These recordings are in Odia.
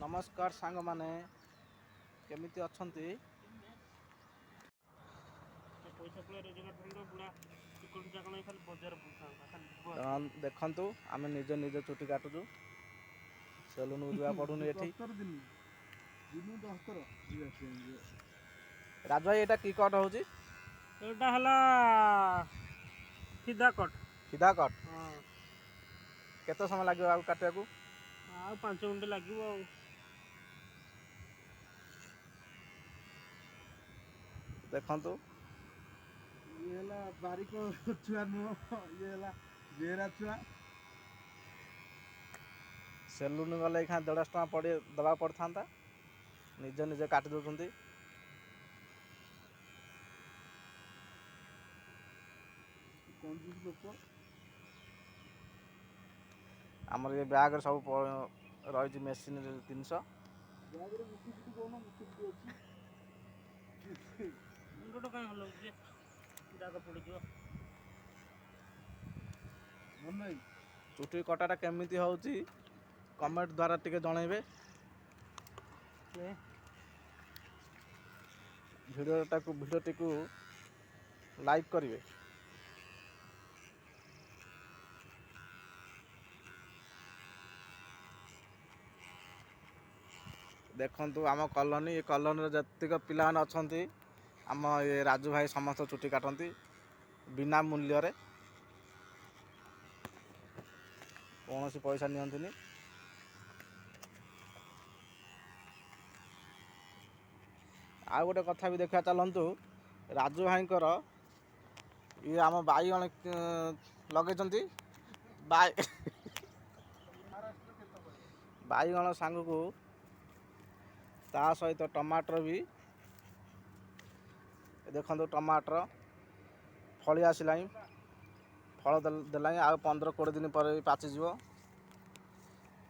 ନମସ୍କାର ସାଙ୍ଗମାନେ, କେମିତି ଅଛନ୍ତି? ପଇସା ପଳେଇ ରୋଜଗାର ଧନ୍ଦା ବୁଢ଼ା ଚିକଣ ଚାକଣ ହେଇ ଖାଲି ବଜାର ବୁଲୁଥାନ୍ତା ଖାଲି। ଦେଖନ୍ତୁ, ଆମେ ନିଜ ନିଜ ଚୁଟି କାଟୁଛୁ, ସେଲୁନକୁ ଯିବାକୁ ପଡ଼ୁନି ଏଠି। ଦିନକୁ 10 ଥର। ରାଜୁ ଭାଇ, ଏଇଟା କି କଟ୍ ହେଉଛି? ଏଇଟା ହେଲା ସିଧା କଟ୍। ସିଧା କଟ୍? ହଁ। କେତେ ସମୟ ଲାଗିବ ଆଉ କାଟିବାକୁ? ଆଉ 5 ମିନିଟ୍ ଲାଗିବ ଆଉ। ଦେଖନ୍ତୁ। ଇଏ ହେଲା ବାରିକ ଛୁଆ ନୁହଁ, ଇଏ ହେଲା ବେହେରା ଛୁଆ। ସେଲୁନ ଗଲେ ଏଇଖା 150 ଟଙ୍କା ପଡ଼ି ଦେବାକୁ ପଡ଼ିଥାନ୍ତା। ନିଜେ ନିଜେ କାଟି ଦେଉଛନ୍ତି। କଞ୍ଜୁସ ଲୋକ। ଆମର ଏ ବ୍ୟାଗରେ ସବୁ ରହିଛି ମେସିନ୍ ଜିନିଷ। ବ୍ୟାଗରେ ମୁଠି ଫୁଟି କହୁନ, ମୁଠି ଫୁଟି ଅଛି। ମୁଣ୍ଡଟା କାହିଁ ହଲଉଛି ଯେ, ଦାଗ ପଡ଼ିଯିବ। ମନେ ନାହିଁ। ଚୁଟି କଟାଟା କେମିତି ହେଉଛି, କମେଣ୍ଟ ଦ୍ୱାରା ଟିକେ ଜଣେଇବେ। ନେ। ଭିଡ଼ିଓଟିକୁ ଲାଇକ୍ କରିବେ। ଦେଖନ୍ତୁ ଆମ କଲୋନୀ, ଏ କଲୋନୀରେ ଯେତିକ ପିଲାମାନେ ଅଛନ୍ତି, ଆମ ଏ ରାଜୁ ଭାଇ ସମସ୍ତ ଚୁଟି କାଟନ୍ତି ବିନା ମୂଲ୍ୟରେ, କୌଣସି ପଇସା ନିଅନ୍ତିନି। ଆଉ ଗୋଟେ କଥା ବି ଦେଖିବା ଚାଲନ୍ତୁ। ରାଜୁ ଭାଇଙ୍କର ଇଏ ଆମ ବାଇଗଣ ଲଗେଇଛନ୍ତି। ବାଇଗଣ ସାଙ୍ଗକୁ ତା ସହିତ ଟମାଟର ବି। ଦେଖନ୍ତୁ, ଟମାଟର ଫଳି ଆସିଲାଣି, ଫଳ ଦେଲାଣି। ଆଉ 15-20 ଦିନ ପରେ ବି ପାଚିଯିବ।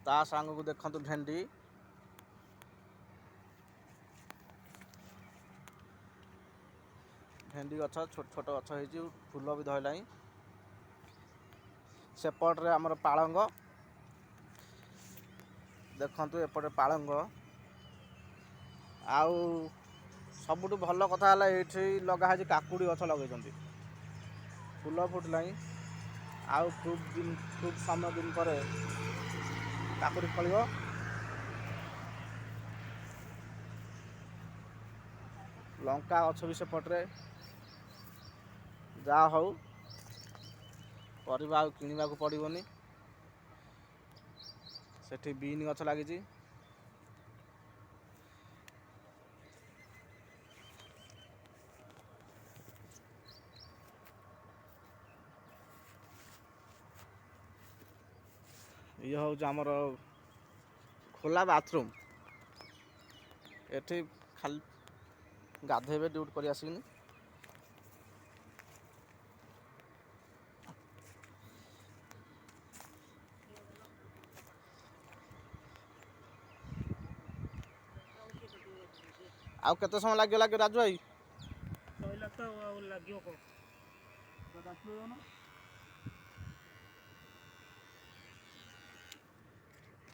ତା ସାଙ୍ଗକୁ ଦେଖନ୍ତୁ ଭେଣ୍ଡି। ଭେଣ୍ଡି ଗଛ ଛୋଟ ଛୋଟ ଗଛ ହେଇଛି, ଫୁଲ ବି ଧରିଲାଣି। ସେପଟରେ ଆମର ପାଳଙ୍ଗ। ଦେଖନ୍ତୁ, ଏପଟେ ପାଳଙ୍ଗ। ଆଉ ସବୁଠୁ ଭଲ କଥା ହେଲା, ଏଇଠି ଲଗା ହେଇଛି କାକୁଡ଼ି ଗଛ ଲଗେଇଛନ୍ତି, ଫୁଲ ଫୁଟିଲାଣି। ଆଉ ଖୁବ୍ ଦିନ, ଖୁବ୍ ସମୟ ଦିନ ପରେ କାକୁଡ଼ି ଫଳିବ। ଲଙ୍କା ଗଛ ବି ସେପଟରେ। ଯାହା ହଉ, ପରିବା ଆଉ କିଣିବାକୁ ପଡ଼ିବନି। ସେଠି ବିନ୍ ଗଛ ଲାଗିଛି। ଇଏ ହେଉଛି ଆମର ଖୋଲା ବାଥରୁମ୍। ଏଠି ଖାଲି ଗାଧେଇବେ ଡ୍ୟୁଟି କରି ଆସିକିନି। ଆଉ କେତେ ସମୟ ଲାଗିବ ଲାଗିବ ରାଜୁ ଭାଇ? ସଇଲା ତ ଆଉ ଲାଗିବ କ'ଣ? ଡାକିବ ନା।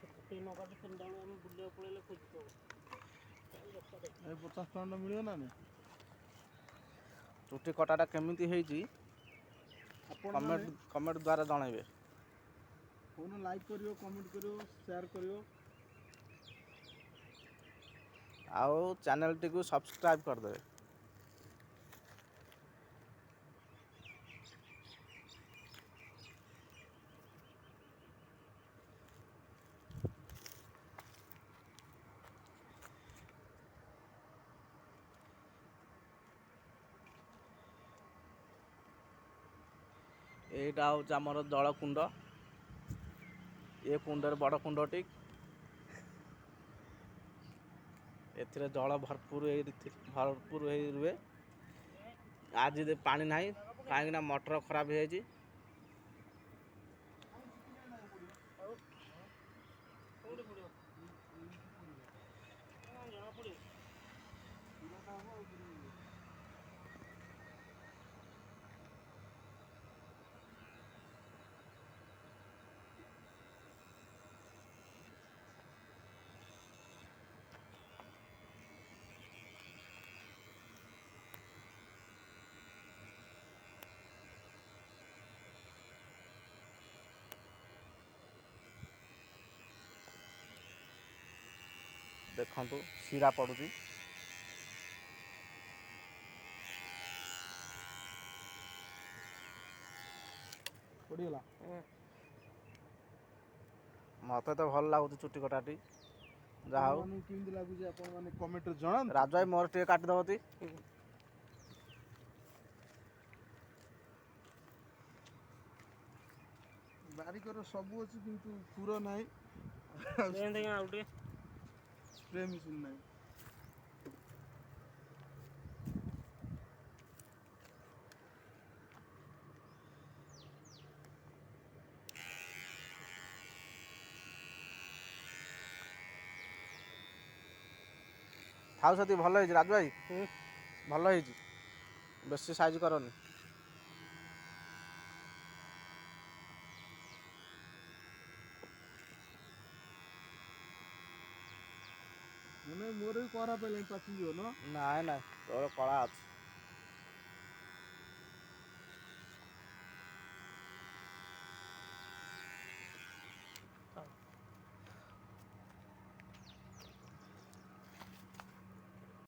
ଟିକେ ନ କାଟି 3ଟା ବେଳକୁ ଆମେ ବୁଲିବାକୁ ପଳେଇଲେ ଖୋଜିଦେବ। ଏ 50 ଟଙ୍କା ମିଳିବ ନା ନାଇଁ? ଚୁଟି କଟାଟା କେମିତି ହେଇଛି, ଆପଣ କମେଣ୍ଟ ଦ୍ୱାରା ଜଣାଇବେ। ଫୋନ ଲାଇକ୍ କରିବ, କମେଣ୍ଟ କରିବ, ସେୟାର କରିବ। ଆଉ ଚ୍ୟାନେଲଟିକୁ ସବସ୍କ୍ରାଇବ୍ କରିଦେବେ। ଏଇଟା ହେଉଛି ଆମର ଜଳକୁଣ୍ଡ। ଏ କୁଣ୍ଡରେ, ବଡ଼ କୁଣ୍ଡଟି, ଏଥିରେ ଜଳ ଭରପୁର ହେଇ ରୁହେ। ଆଜି ପାଣି ନାହିଁ, କାହିଁକିନା ମଟର ଖରାପ ହେଇଯାଇଛି। ଆଉ କୋଉଠି ପଡ଼ିବ ଜଣା ପଡ଼ିବ। ପୁରାଟା ହବ ଆଉ ପୁରା। ଦେଖନ୍ତୁ ଶିରା ପଡ଼ୁଛି। ପଡ଼ିଗଲା। ମୋତେ ତ ଭଲ ଲାଗୁଛି ଚୁଟି କଟାଟି, ଯାହା ହଉ। ଆପଣମାନଙ୍କୁ କେମିତି ଲାଗୁଛି, ଆପଣମାନେ କମେଣ୍ଟରେ ଜଣାନ୍ତୁ। ରାଜୁ ଭାଇ, ମୋର ଟିକେ କାଟିଦେବ ତି। ବାରିକର ସବୁ ଅଛି କିନ୍ତୁ ପୁର ନାହିଁ। ଏମିତି ଆଉ ଟିକେ ସ୍ପ୍ରେ ମେସିନ୍ ନାହିଁ। ଥାଉ, ସେତିକି ଭଲ ହେଇଛି ରାଜୁ ଭାଇ। ହୁଁ। ଭଲ ହେଇଛି, ବେଶୀ ସାଇଜ୍ କରନି। ମାନେ ମୋର ବି କରା ପାଇଲାଣି, ପାଚିଯିବ ନା? ନାଇଁ ନାଇଁ, ତୋର କଳା ଅଛି।